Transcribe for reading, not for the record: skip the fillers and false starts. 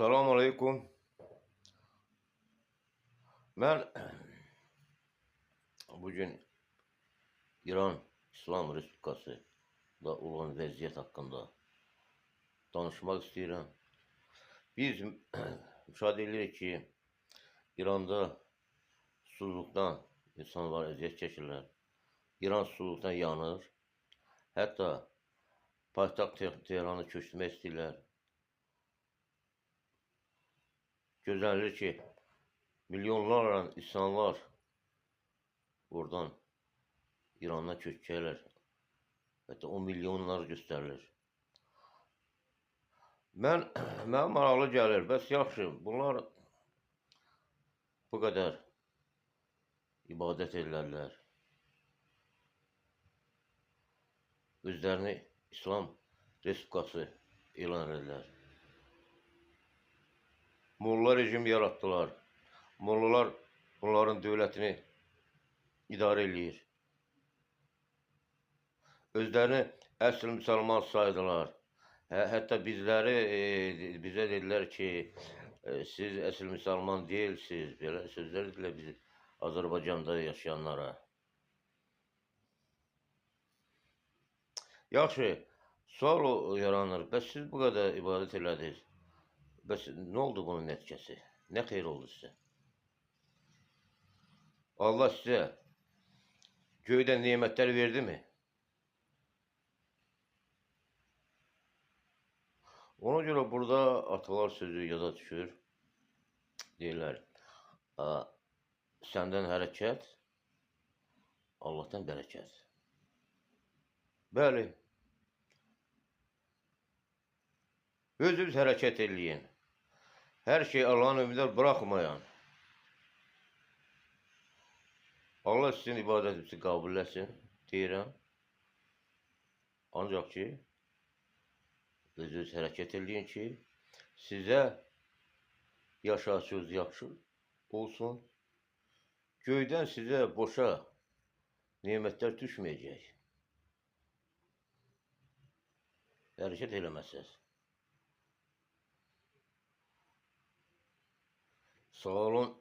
Salam aleykum. Mən bugün İran İslam Respublikası'da olan vəziyyət haqqında danışmaq istəyirəm. Biz müşahidə edirik ki, İranda susuzluqdan insanlar əziyyət çəkirlər. İran susuzluqdan yanır. Hətta paytaxt Tehranı köçürmək istəyirlər. Gözlənilir ki, milyonlarla insanlar oradan İrandan köçəcəklər. Hətta 10 milyonlar göstərilir. Mənə maraqlı gəlir. Bəs yaxşı, bunlar bu qədər ibadət edirlər. Özlərini İslam Respublikası elan edirlər. Molla rejim yaratdılar. Mollalar bunların dövlətini idarə eləyir. Özlərini əsl müsəlman saydılar. Hətta bizləri bizə dedilər ki, siz əsl müsəlman deyilsiniz. Belə sözlər dedilər biz Azərbaycanda yaşayanlara. Yaxşı, sual yaranır. Bəs siz bu qədər ibadət elədiniz. Bəs nə oldu bunun nəticəsi? Nə xeyir oldu sizə? Allah sizə göydən nemətlər verdi mi? Ona görə burada atalar sözü yada düşür. Deyirlər, səndən hərəkət, Allahdan bərəkət. Bəli. Özünüz hərəkət eləyin. Hər şey Allahın ümidlər buraxmayan. Allah sizin ibadətinizi qəbul etsin, deyirəm. Ancaq ki, özünüz hərəkət eləyin ki, sizə yaşayışınız yaxşı olsun. Göydən sizə boşa nemətlər düşməyəcək. Hərəkət eləməzsiniz. Sağ olun.